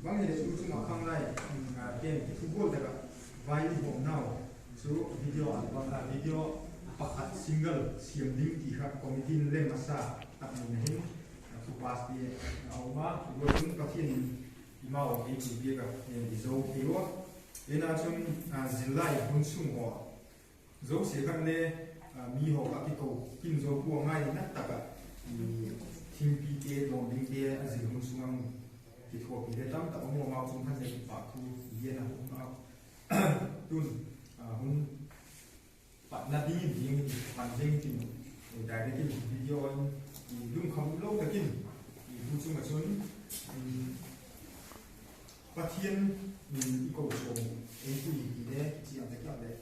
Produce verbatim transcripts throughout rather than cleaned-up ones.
Bang hileh tu chung ah khanglai, ken kithugual tak ah vai i hawmnau chu video album, video pakhat single siam ding ti kha committee in lem a sa tak ni na hin, thu pass ti a um a, tu chun Pathian in i mau ei ti piak a, i zo thei ua. Ina chun, zillai hun sung haw zosia khan le, mi haw kha kiko kin zo pua ngai na tak ah, thingpite, dawn dingte a zil hun sung ang kithuapi le tam tak a mu amau chung khan le kipahthu i gen a um a. Tun, hun patna ding in ding in pan ding tin, direct in video in, lungkham lo tak in, tu chung ah chun, Pathian in i ko sawm, ei pui ti le, chiam tak tak leh,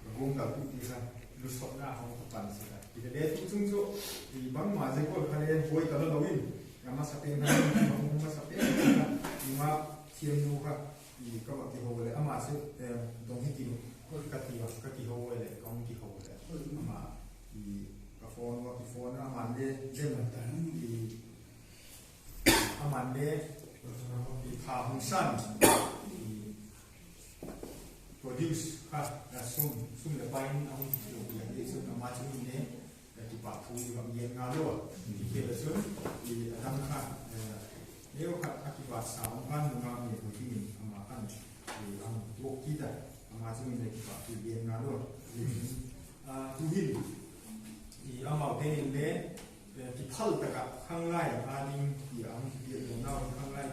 a gawm dal tu ti kha, lusotna hong ka pan sek a. Ti le le tu chung chu, bangma zia gual kha le buai ta lo lo in, a masapen kha, a masapen kha, nungak thiamnu kha, ka va kiho leh, ama chu, dong hi tin, ka ti a, ka kiho leh, ka hung kiho leh, ama, ka phone a, ka phone a, aman le, den a, aman le, pha hung san, produce kha, sum, sum leh pai in a hung kiho leh, ti chun ama chun le, kipahthu i va gen ngal ua. Ti khel a chun, a dang kha, neu khat a kivât sa um khan nungak Mehoi dingin ama khan, a hung tuak kit a, ama chun le kipahthu i gen ngal ua. Tuhin, amaute in le, kiphal tak ah khanglai a ding ti a hung piak lo nau khanglai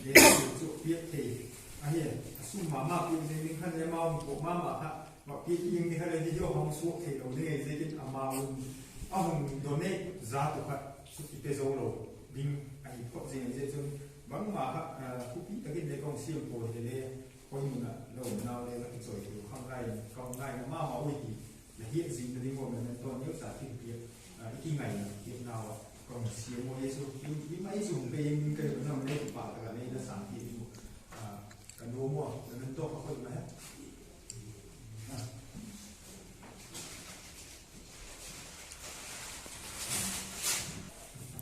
le chu piak thei ahi. A sum ma ma piak zing ding khan le amau hung puak ma ma kha, va piak ding ni kha le video hung suak thei lo ding ahi ziakin amau a hung donate zat uh kha chu kipe zo lo ding ahi phot zing ahi ziak chun bangma kha, thupi tak in le ka hung siam pua hile le, poimaw a lo nau le la kichoi thei khanglai, khanglai ma ma ui ti la hiat zing na ding ua memento neu cha thil piak, i kingaina hiat nau a ka hung siam ua hi chu, i mai chu hung pe ing ding ka hi nang le kipak tak a nei la sâng ti ding uh, ka nuam ua memento ka khoi ma he.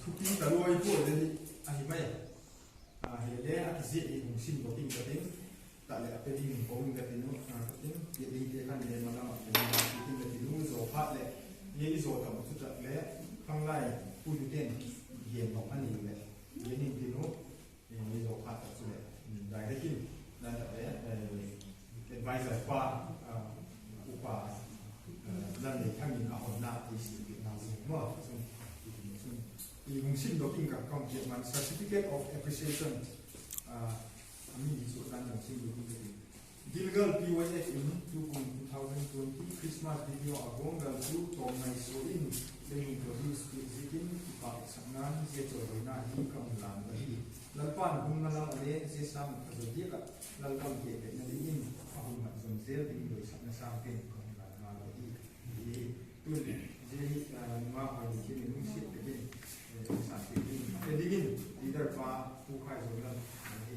Thupi ta lua i pua le ahi mai. Hile le a kiziak i hung sim dok ing ka tin, tak leh a pe ding ko ing ka tin u, ka tin, pia dingte khan le malam ah pe ding ka tin ka tin u, zaw phat leh, i zaw tam chu tak le, khanglai puitute'n gen nop a ni leh, gen in tin u, i zaw phat tak chu leh, direct in, dan tak le, advisor pa, upa, Lalneithang in a honna ti si piak nau zing maw, chun, i hung sim dok ing ka kam piak man, Certificate of Appreciation, a mi hi chu dan hung sim dok ing ka ti. Gilgal P Y F in tukum two thousand twenty Christmas video a Guanggal chu tawm ngaisua in, lei introduce piak ziakin kipak sakna'n zia chawihoina hi ka hung lân ahi. Lalpa'n hun malam ah le zia sâng a zaw diak ah lalgam keh petna dingin a hun mat zom zel ding doisakna sâng pen ka hung lân ngal ahi. Tun, zia hi, nungak Hoineikim in lungsiat tak in, sa ti ding, a pe dingin leader pa Pu Khaizolam ahi.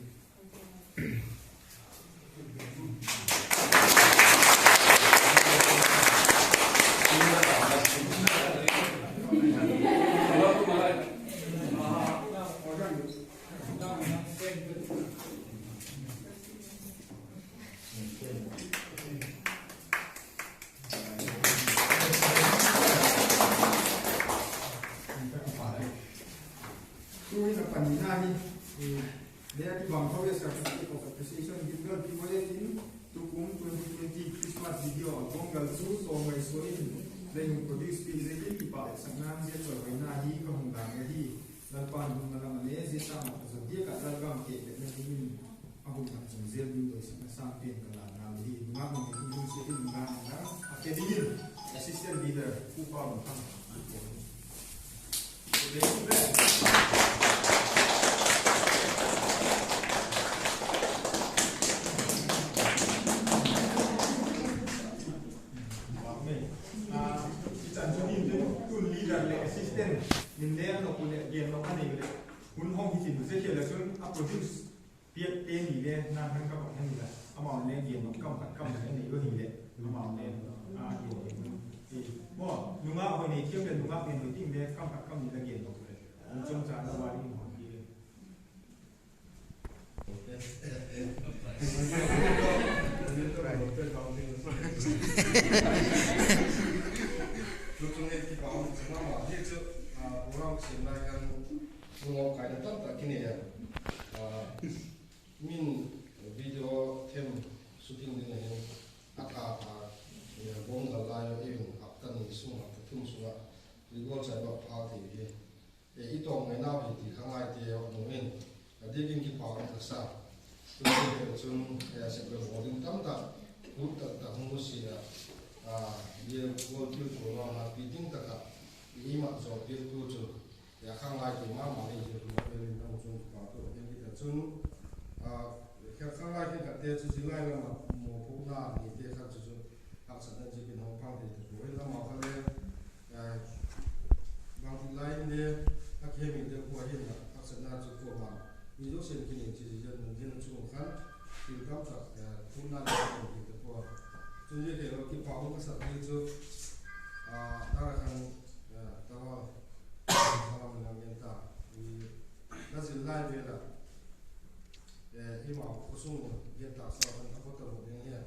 Tu'hin a panina hi, le a kibang tho le Certificate of Appreciation, Gilgal P Y F in tukum twenty twenty Christmas video a Guanggal chu tawm ngaisua in, lei hung produce piak ziakin kipak sakna'n zia chawihoina hi ka hung lân ahi. Lalpa'n hun malam ah le zia sâng a zaw diak ah lalgam keh petna dingin a hun mat zom zel ding doisakna sâng pen ka lân ngal ahi. Nungak Hoineikim lungsiat in nungak in a pe dingin assistant leader Pu Paulungthang. Chan chu in tun leader leh assistant in le a nop u leh gen nop a nei u leh, hun hong hi tin zia khel a chun a produce piakte ni le nang han ka bang hen la, amau le gen nop kam khat kam ni a nei u hileh, amau le, a gen, maw, nungak Hoineikim leh nungak Mehoi ding le kam khat kam ni la gen nop u leh, hun chawmcha na wa ding hong hi le. Tuchung hi kipak um sa ma ma hi chu, program siam lai khan, ngawkaina tamtak kinei a, min video them shooting ding ahin, a tha tha, bawng gal lai a in hapta ni sung, hapta thum sung ah, record chai bak pha thei hi. I tawm ngainau hi ti khanglaite a um in, a diak in kipak um ka sa. Tu'hin chun, sep le bawl ding tamtak, tu taktak hung nusia a, bial gual thil tuam a pi ding tak ah, i mat zaw piaktu chu, khanglaite ma ma hi, zia tu a pen in nang chun kipak thu a gen kit a chun, khanglai khenkhatte chu zilai lam ah mawpuakna neite khat chu chu, haksatna ziakin hung pang thei ta pua in, amau kha le, bangti lai in le, a kihemil deu pua hin a, haksatna chu kuama mi zosia'n kinei chi zia, nang zia chung khan, thil tamtak, thuna le kinei ta pua. Chun zia kei lo kipak um ka sak hi chu, a, dang a khan, tawa, tawa nang gen ta, i, la zil lai vel ah, eimau khawsung gen tak sa khan a pawt a mu ding hi a,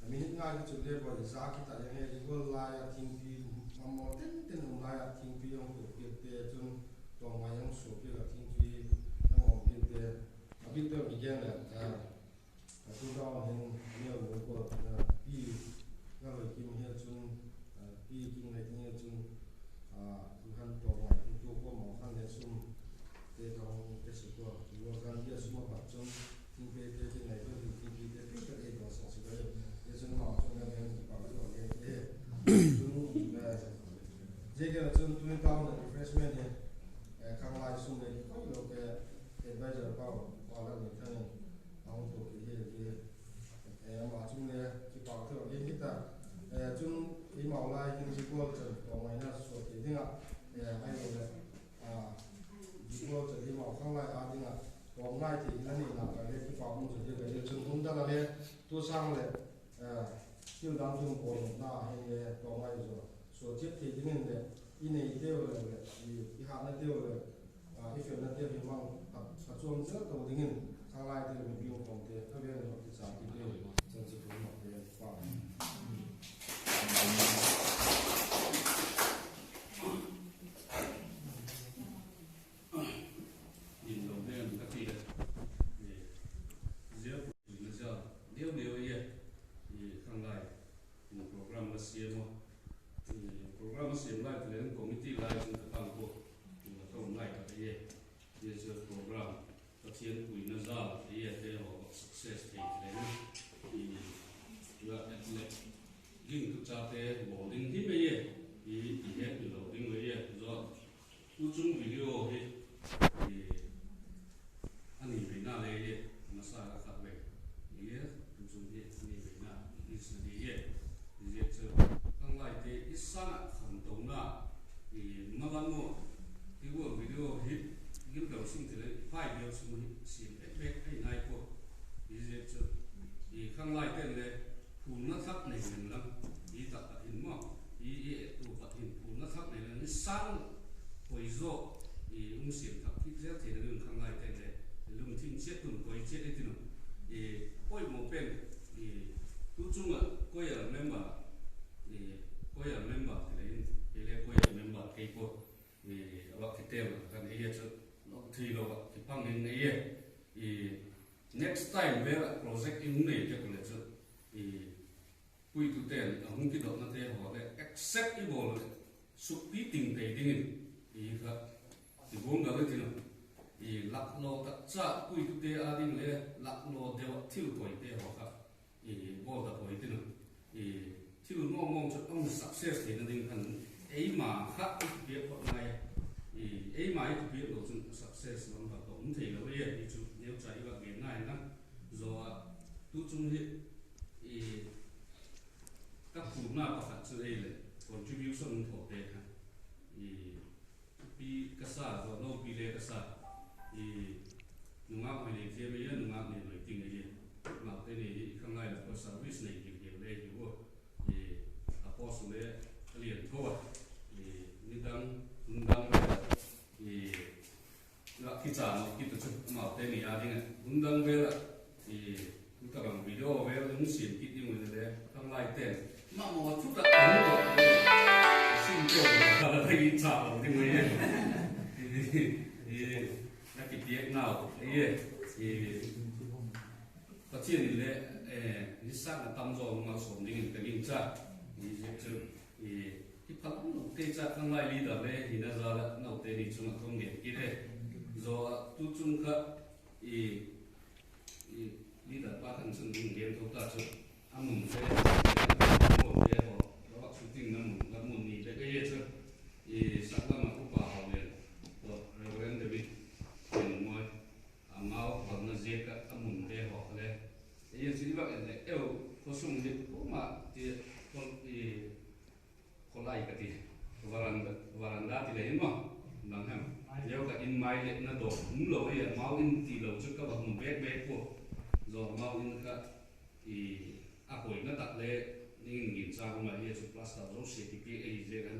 minute nga hi chu le bawi za kit a, i gual lai a thingpi, mamaw tenten um lai a thingpi hung tuak piakte chun, tawm ngai hung suak piak a thingpi hung awm piakte, a bik deu kigen leh, a tu dau hin, neu mu ko, pi, Naloi Kim hi chun, pi Kim Ngai Kim hi chun, tu khan tawm ngai hung tuak ko, amau khan le sum te ka hung pe sek ua, i gual khan hi a sum a pat chun, thingpite, thingpite, thingpite, thingpite ei daw sak sek a, hi chun amau chun a gen kipak thu a gen e. Chun, zia gen a chun tuni tauna refreshment hi, khanglai sung le koi lo ke, advisor pau, pa la ni thang in, a hung tuak hi hi, ama chung le kipak thu a gen kit a. Chun eimau lai hin zia gual chan tawm ngaina suak thei ding ah, ahiloleh, zia gual chan eimau khanglai â ding ah tawm ngai thei la neina ka le kipak um zaw ding ka hi chun hun dang a le, tu sâng leh, thil dang chun bawl nopna hin le tawm ngai zaw suak chiat thei dingin leh, i neiteu leh, i hatnateu leh, i felnateu hi mang a chuam zel to dingin, khanglaite, mipi um khawmte a vêl in kichâk kit dingin, chan chu thu nopte pa Dinlo nen ka ti le, zia puina zia neu neu ahi a, khanglai in program la siam a, program a siam lai ti leng committee lai chun ka pang pua, ka um lai tak ahi. Zia chu program Pathian puina jal ahi a, te haw success thei ti leng, la et le, gingtu chate bawl ding hi mai e, i hetmil lo ding mai e zaw. Tuchung video hi a ni veina le hi, masa a khat vei hi, tuchung hi a ni veina hi sa di hi. Zia chu khanglaite i sâng ah khantona, malam u, i gual video hi gil deu sung ti le phai deu sung hi siam bek bek ahi nai pua. Zia chu khanglaite'n le phûlna thak nei leng lang, i tak ah hin maw, i, i ettu pat hin phûlna thak nei leng, i sâng koi zaw, i um siam thak kit zel theina ding khanglaite'n le lungthim chiat un koi chiat i tin u. Poimaw pen, tuchung ah choir member, choir member ti le in, kei le choir member kei pua, a vak kitel kan ei a chu, lawk theilo ah kipang in ei e. Next time vel ah project i hung nei tek u le chu, puitute'n a hung kidotnate haw le accept i bawl leh, sukpi ting tei dingin, kha, i guanggal i tin u, laklaw tak cha puitute â ding le, laklaw deu ah thil koite haw kha, bawl tak haw i tin u, thil mawngmawng chu a hung success theina ding khan, eima kha i kipiak phot ngai a, eima i kipiak lo chun success lam kha ka um theilo ahi a, hi chu neucha i vak gen nai na. Zaw a, tuchung hi, ka phûlna pakhat chu ei leh contribution thawte kha, pi ka sa, zaw lopi le ka sa, nungâk hoi nei thiam ei a, nungâk nei loi ting ei a, naute nei hi khanglai lak ua service nei gil gil le hi ua, a post le a lian tho a, nidang, hun dang vel a, la kicha lo kit u chu amaute ni â ding ah hun dang vel siam kit ding uh le, khanglaite, ma maw thu tak a ni lo, a sim ko, a la thei in cha lo ding uh e. I, na kipiak nau, e, i, Pathian in le, eh, ni sâng a tam zaw malsawm dingin ka gingcha. I, zia chu, i, kiphalam lo te cha khanglai leader le, hina za la nau te ni chung a kong gen kit e. Zaw a tu chung kha, i, I, leader pa khan chun ding gen tho ta chu, a mun te, a mun te haw, ka vak shooting na mun, la mun ni bek ahi chu, i, saklam ah upa haw le, to, Reverend David, in moi, amau bang na ziak ah a mun te haw le, i, chu i vak en le, eu, khawsung hi, uma, ti, khol, i, Khawlai ka ti, veranda, veranda ti le hin maw, bang hem. Zia kha in mai le na dawk um lo hi, amau in ti lo chu ka va hun bek bek pua. Zaw amau in kha i a hoina tak le dingin gingcha um ahi chu plaster zosia kipiak ahi ziak a.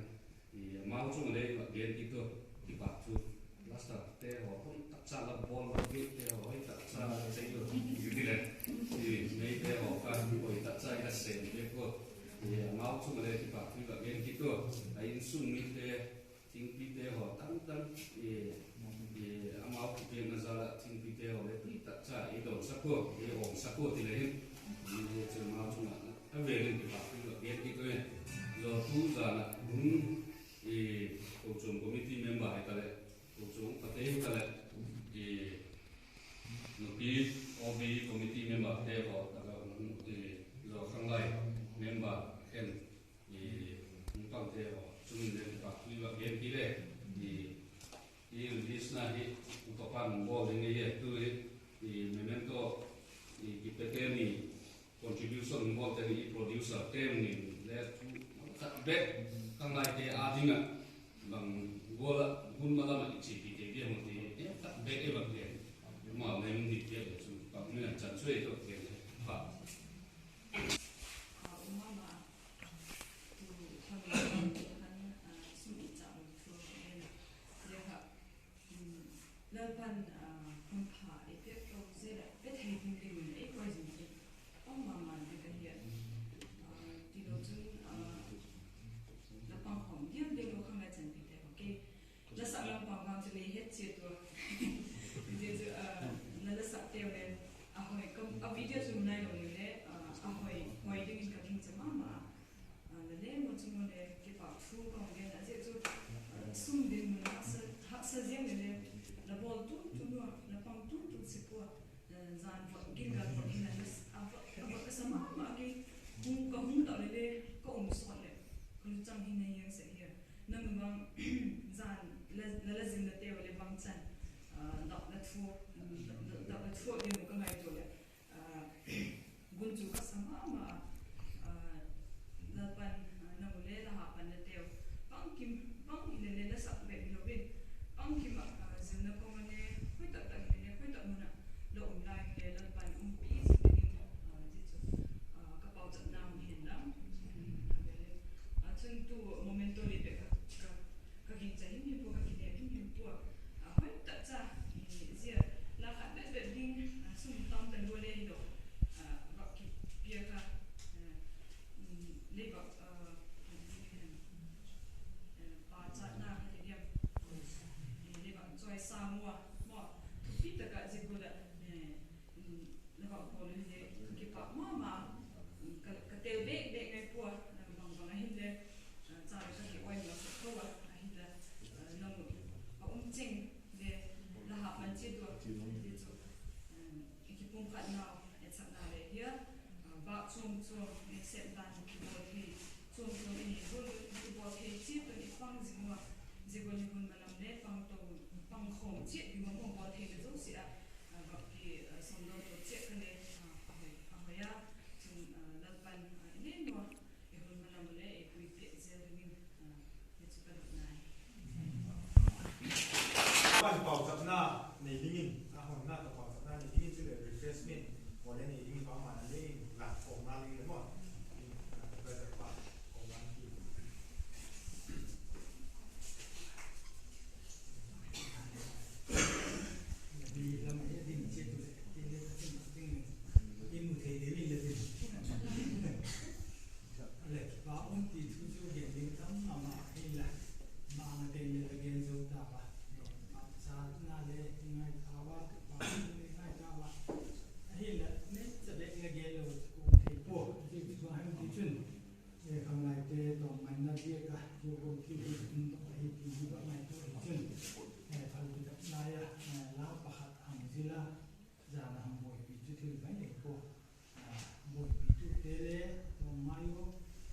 I amau chung le va gen kit u, kipak thu. Plaster te haw hoi tak cha la bawl, la gate te haw hoi tak cha la chei u. Zia ti le, i mei te haw kha hoi tak cha i la sem bek u. I amau chung le kipak thu va gen kit u. A insung mite, thingpite haw tam tam, i, i amau kipiakna jal ah thingpite haw le tui tak cha i dawnsak u, i awngsak u ti le hin. I chu amau chung ah a vêl in kipak thu va gen kit u e. Zaw tu zan ah hun, i kochuam committee member hi ta leh, kochuam pate hi ta leh, i nupi O B committee member te haw tak ah hun, i zaw khanglai member khen, i hung pangte haw chung in le kipak thu va gen kit le, i, i release na hi, u ka pan bawl ding ahi tu hi, i memento, i kipete ni, contribution bawl te ni, i producer te ni le thu khat bek khanglaite â ding ah bang gual ah hun malam ah i chiapi te diam ti, e khat bek e bang gen. Ma le hung di te le chu pa mi an chan chu e to gen pa. A um a ma, tu khan, khan, a, sum i chang thu, le, le kha, um, Lalpa'n, a, hun pha ei piak to zia leh pe thei ding dingin ei koi zing chu, a um ma ma ding ka hi a. A, tilo chun, a, la pangkhawm diam diam lo khang la chanpite haw kei, la sak lam pang vang chu lei het chiat ua. Zia chu, a, la, la sakteu le, a hoi, a video chu nai lo le, a, a hoi, hoi dingin ka gingcha ma ma a. A, la le mo chu mo le kipak thu ka hung gen a zia chu, a, sum dinmun haksa, haksa ziang le le, la bawl tun tun ua, la pang tun tun sek ua, a, zan vot gin gal vot hin a, a vot, a vot ka sa ma ma a kei, hung ka hung tak le le, ka um sawt leh, ka luchang hin a hiang sek hia. Nang vang, zan, la, la, la zilnateu le bangchan, a, dap la thu, dap, dap la thu ding ka ngaitua leh, a, gun chu ka sa ma ma a, a, Lalpa'n, a, nang u le la hapannateu, pang kim, pang hile le la sak bep hilo in, pang kim ah, a, zilna kawng a le, hoi tak tak hile le, hoi tak mun ah la um lai hile Lalpa'n umpi zing dingin, a, zia chu, a, ka pauchapna um hen la. A, chun tu momento le bek a, ka, ka gingcha him him pua, ka kile him him pua. A, hoi tak cha, i, zia la khat bep bep ding, a, sum tam ta lua le hilo, a, vak kipia kha, a, um, le vak, a, pauchapna kha ti diam, i, le vak chawisâng ua, maw, thupi tak ah zia gual ah, e, la vak bawl hile ka kipak ma ma, ka, ka tel bek bek ngai pua, bang bang ahinle, a, cha le ka ki oima sek tho a, ahinla, a, nang u a um cheng le la hapman chiat ua, ti chu, i kipumkhatnau etsakna le hia, a, vâk chuam chuam, e, sep dan kibawl thei chuam chuam i nei gual un, kibawl thei chiat un i pang zing ua, zia gual hi hun malam le pang to, pang khawm chiat ding ua, bawl theina zosia ah, a, vak ki, a, sawmdawn to chiat kha le, a, a hoi, a hoi a, chun, a, Lalpa'n, a, i nei nua, i hun malam le ei puipiak zel dingin, a, hi chu ka dotna hi. Pan pauchapna nei dingin, a honna tawh pauchapna nei dingin chule refreshment haw le nei dingin bangma na le in la kawmna ding le maw. Brother pa kawmna ki. Bi lam a ding chiat tu le, tin le ka tin ding. Buai thil hi hun dok ahi ti hi va ngaitua hi chun, eh, thal hi dok lai a, eh, la pakhat hang zil a, zan a hang buaipi chu thil mai nei pua. Ah, buaipitute le tawm ngai u,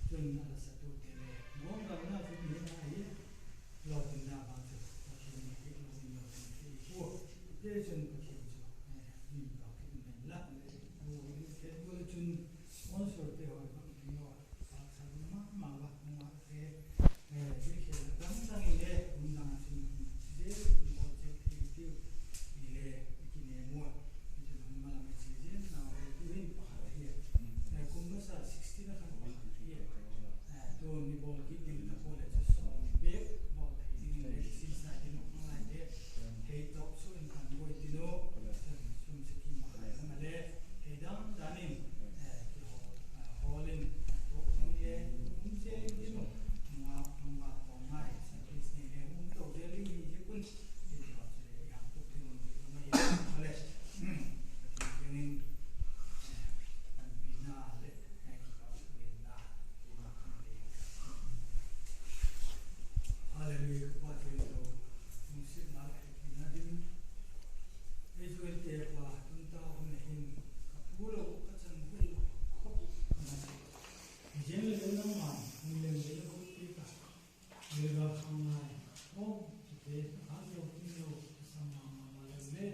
chun a la satute le buang gamna chu ni ahi. Lawtinna bang chu Pathian in hi lo in lawtin thei pua. Te chun Pathian chu, eh, min pau kit mai la. Buai khet gual chun sponsor te haw bang ding lo. Paksa ma ma va ma te. Eh, zia khel a dang dang in le hun dang a chun zia hun bawl zia thei tiu i le i kinem ua. I chun hun malam i chia zia nau le tu hin pakhat ahi. Eh, kum masa sixteen a khan pakhat ahi. Eh, tu ni bawl kit ding ta pua le chu sawm bek bawl thei ding le sin sa ding lo ngai te. Thei tawp su in kan buai tin u. Chun sum siki ma khai lam a le. Thei dan dan in, eh, ki hawl, eh, hawl in, eh, tuak ding le, um se ding u, nunga, nunga tawng ngai, service nei le, um to zel ding hi ziak un, ti ti haw chu le, i hang tuk ding un, ti lam a hi, a le, Pathian kiang in, eh, panpina le, eh, kipaklenna, ti ma kan le. Hallelujah, ka Pa thiangtho, lungsiatna le hepina ding, ei chu ei te pa, tun ta hun a hin, ka pu lo, ka chan gu lo, ka pu, ka na. Zia le nangma, hun lem le la gu ti ka. Lei ga khang nai, o, ti te, a lo tin lo, ka sa ma ma ma le le.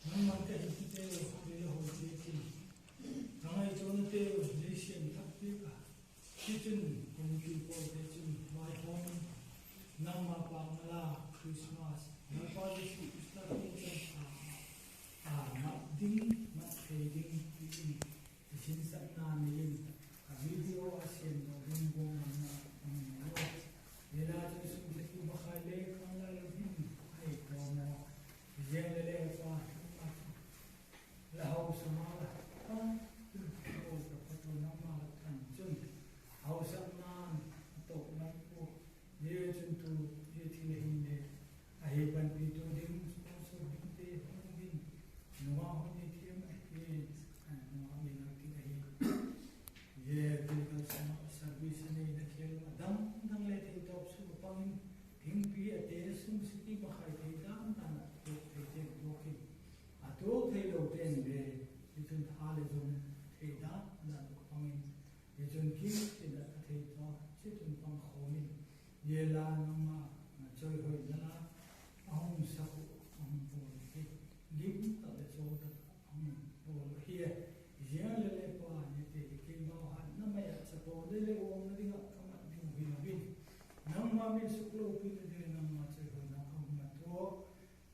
Nangma ka hi ti te, le la hoi ti ti. Ka ngaitua na te, le siam thak ti ka. Tichun, committee pawlte chun vaihawm in, nangma pâkna la Christmas, Lalpa Jesu Khrista thilchan pha, a mat ding, mat thei ding, ti in, i sinsakna nei in, ka video a siam lo ding buang ngamna a nei lo. Zia la chu sum siki ma khai le khang lai lo hin, ai tawm a. Zia le le pa, la hausa ma la, a, tu, o, ka pa tu nangma la tan chun, hausakna, a tawk lam pua, zia chun tu, zia thil a hin le, a hi panpitu ding, sponsor dingte, hung hin, nungak hun hi thiam ahi, a, nungak mi nang ti ahi. Zia clinical service a neina khel a dang dang le thei tawp suk a pang in, thingpi a te sum siki ma khai thei dan dan a tuak thei ten tuak in, a tuak thei lo ten le, i chun tha le zong thei dan dan a pang in, i chun kit in a thei tawh, chi chun pang khawm in, zia la nangma, a, chawihoina la, a hung sak uh, a hung bawl hi, gim tak le chaw tak a hung bawl hi a, zia le le pa ni te hi keimau hatna mai ah chapo le le uamna ding ah ka mat ding uh hi lo in, nangma min suklopi na ding nangma chawihoina ka hung mat ua,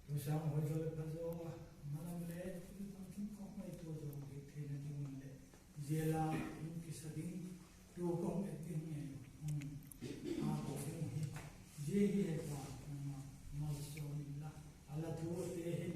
tu sâng hoi zaw le pha zaw a, malam le, tu bang chun ka hung ngaitua zaw hi theina ding un le, zia la hung kisa ding, tu ka hung et ding nge, hung, a ko ding hi, zia hi he pa, nangma, malsawm inla, a la thu te hin.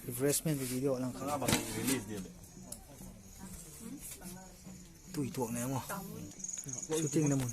Refreshment video lang kha. Tui tuak ne maw? Shooting na mun.